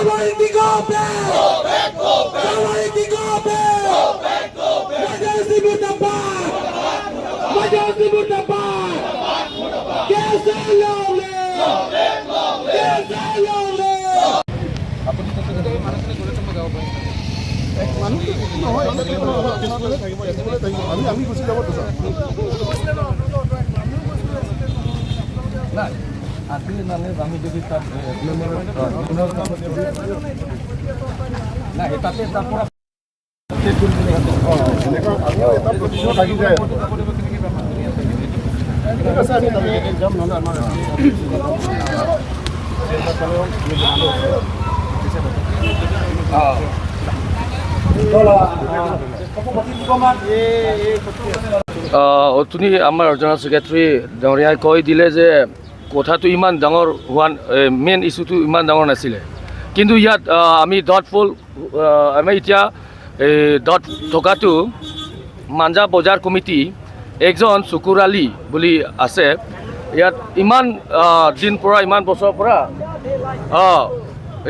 Sarban Engti, go back! Go back, go back! Sarban Engti, go back! Go back, go back! Majority মুর্দাবাদ! Majority মুর্দাবাদ! KSA long live! KSA long live! মানুহখিনি গ'লে মই যাব পাৰিম। নহয়, পিছফালে থাকিব, পিছফালে থাকিব। আমি গুচি যাব দিছোঁ। নাই, আজি মানে আমি যদি তাত নাই, তাতে তাৰ পৰা এনেকুৱা আমিও এটা প্ৰতিশ্ৰুতি থাকি যায়। ঠিক আছে, আমি তাতে যাম, নহ'লে আমাৰ অথনি আমাৰ জেনেৰেল ছেক্ৰেটাৰী ডাঙৰীয়াই কৈ দিলে যে কথাটো ইমান ডাঙৰ হোৱা, মেইন ইছ্যুটো ইমান ডাঙৰ নাছিলে। কিন্তু ইয়াত আমি ডাউটফুল, আমি এতিয়া এই ডাউট থকাটো মাঞ্জা বজাৰ কমিটি একজন চুকুৰ আলী বুলি আছে। ইয়াত ইমান দিন পৰা, ইমান বছৰৰ পৰা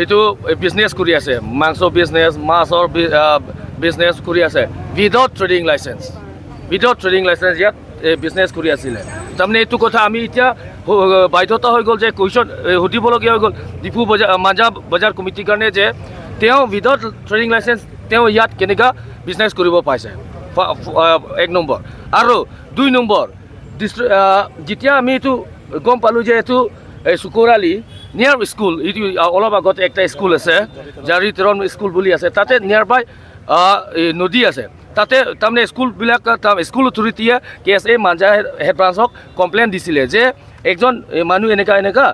এইটো বিজনেছ কৰি আছে, মাংস বিজনেছ, মাছৰ বিজনেছ কৰি আছে without trading licence, without trading licence ইয়াত বিজনেছ কৰি আছিলে। তাৰমানে এইটো কথা আমি এতিয়া বাধ্যতা হৈ গ'ল যে কুৱেশ্যন সুধিবলগীয়া হৈ গ'ল ডিফু বজাৰ, মাঞ্জা বজাৰ কমিটিৰ কাৰণে যে তেওঁ উইদাউট ট্ৰেডিং লাইচেঞ্চ তেওঁ ইয়াত কেনেকুৱা বিজনেছ কৰিব পাইছে, এক নম্বৰ। আৰু দুই নম্বৰ, যেতিয়া আমি এইটো গম পালোঁ যে এইটো এই চুকুৰ আলী নিয়াৰ স্কুল, এইটো অলপ আগত একটা স্কুল আছে, জাৰি তেৰণ স্কুল বুলি আছে, তাতে নিয়াৰ বাই এই নদী আছে। তাতে তাৰমানে স্কুলবিলাক, স্কুল অথৰিটিয়ে কেএছএ মাঞ্জা হেড ব্ৰাঞ্চক কমপ্লেইন দিছিলে যে একজন এই মানুহ এনেকা এনেকা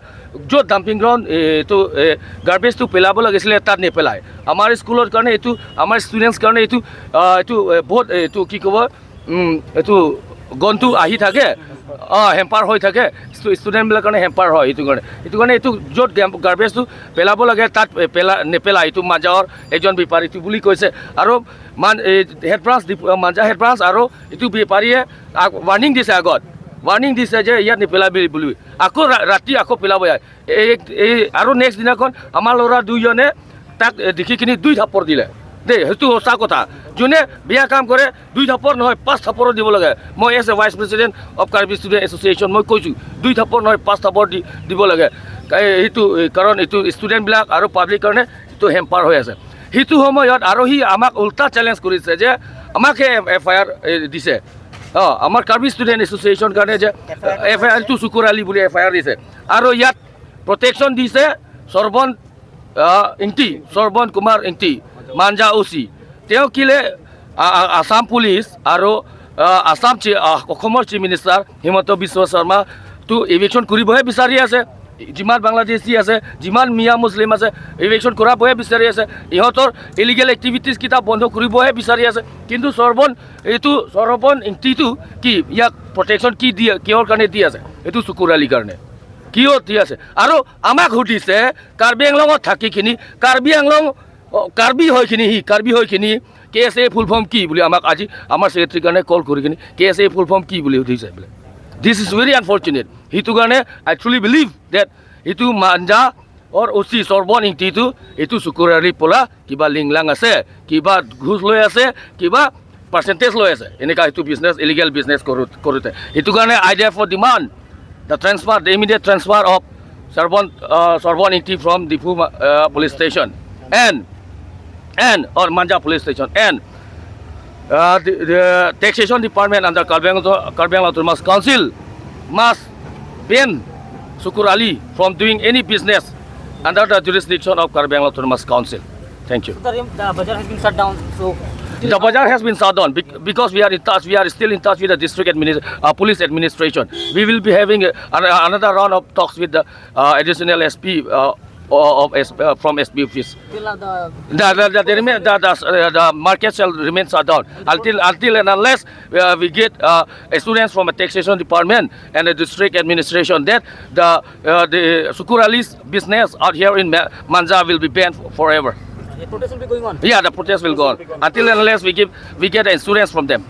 য'ত ডাম্পিং গ্ৰাউণ্ড এইটো গাৰ্বেজটো পেলাব লাগিছিলে, তাত নেপেলায়। আমাৰ স্কুলৰ কাৰণে এইটো, আমাৰ ষ্টুডেণ্টছ কাৰণে এইটো বহুত এইটো কি ক'ব, এইটো গন্ধটো আহি থাকে, হেম্পাৰ হৈ থাকে, ষ্টুডেণ্টবিলাকৰ কাৰণে হেম্পাৰ হয়। সেইটো কাৰণে এইটো য'ত গাৰ্বেজটো পেলাব লাগে, তাত পেলা নেপেলায়, এইটো মাঞ্জাৱৰ এজন বেপাৰীটো বুলি কৈছে। আৰু মান এই হেড ব্ৰাঞ্চ, মাঞ্জা হেড ব্ৰাঞ্চ আৰু এইটো বেপাৰীয়ে ৱাৰ্ণিং দিছে, আগত ৱাৰ্ণিং দিছে যে ইয়াত নেপেলাবি বুলি। আকৌ ৰাতি আকৌ পেলাব যায় এই। আৰু নেক্সট দিনাখন আমাৰ ল'ৰা দুইজনে তাক দেখি কিনি দুই থাপৰ দিলে দেই। সেইটো সঁচা কথা, যোনে বেয়া কাম কৰে দুই থাপৰ নহয়, পাঁচ থাপৰো দিব লাগে। মই as a vice president of Karbi Student Association মই কৈছোঁ, দুই থাপৰ নহয়, পাঁচ থাপৰ দি দিব লাগে। সেইটো কাৰণ এইটো ষ্টুডেণ্টবিলাক আৰু পাব্লিক কাৰণে এইটো হেম্পাৰ হৈ আছে। সেইটো সময়ত আৰু সি আমাক উল্টা চেলেঞ্জ কৰিছে যে আমাকহে এফআইআৰ দিছে, আমাৰ কাৰ্বি ষ্টুডেণ্ট এছ'চিয়েশ্যন কাৰণে যে এফআইআৰটো চুকুৰ আলী বুলি এফআইআৰ দিছে। আৰু ইয়াত প্ৰটেকশ্যন দিছে সৰ্বন ইংটি, সৰ্বন কুমাৰ ইংটি, মাঞ্জা অচি। তেওঁ কিলে আছাম পুলিচ আৰু আছাম অসমৰ চিফ মিনিষ্টাৰ হিমন্ত বিশ্ব শৰ্মাটো ইভিকশ্যন কৰিবহে বিচাৰি আছে। যিমান বাংলাদেশী আছে, যিমান মিয়া মুছলিম আছে, ইভিকশ্যন কৰাবহে বিচাৰি আছে। ইহঁতৰ ইলিগেল এক্টিভিটিছ কেইটা বন্ধ কৰিবহে বিচাৰি আছে। কিন্তু সৰ্বন এইটো সৰ্বন ইংটিটো কি ইয়াক প্ৰটেকশ্যন কি দিয়ে, কিহৰ কাৰণে দি আছে? এইটো চুকুৰ আলীৰ কাৰণে কিয় দি আছে? আৰু আমাক সুধিছে কাৰ্বি আংলঙত থাকিখিনি, কাৰ্বি আংলং কাৰ্বি হয়খিনি, সি কাৰ্বি হয়খিনি কেএছএ ফুল ফৰ্ম কি বুলি আমাক আজি আমাৰ ছেক্ৰেটাৰীৰ কাৰণে কল কৰি কিনি কেএছএ ফুল ফৰ্ম কি বুলি সুধিছে বোলে। This is very unfortunate. সেইটো কাৰণে আই ট্ৰুলি বিলিভ ডেট এইটো মাঞ্জা অৰ অচি সৰ্বন ইংটিটো এইটো চুকুৰ আলি পৰা কিবা লিংলাং আছে, কিবা ঘোচ লৈ আছে, কিবা পাৰ্চেণ্টেজ লৈ আছে, এনেকুৱা এইটো বিজনেছ, ইলিগেল বিজনেছ কৰোঁতে। সেইটো কাৰণে I therefore demand the transfer, the immediate transfer of Sarvan Ingti from Diphu police station and or Manja police station and the taxation department under Karbi Anglong Autonomous Council must ban Sukur Ali from doing any business under the jurisdiction of Karbi Anglong Autonomous Council. Thank you. The bazaar has been shut down. So The bazaar has been shut down because we are in touch. We are still in touch with the district police administration. We will be having another round of talks with the additional SP from SP office. Till now the The market shall remain shut down until and unless we get students from a taxation department and the district administration that the Sukur Ali's business out here in Manja will be banned forever. The protest will be going on. Yeah, the protest will go on until and unless we get insurance from them.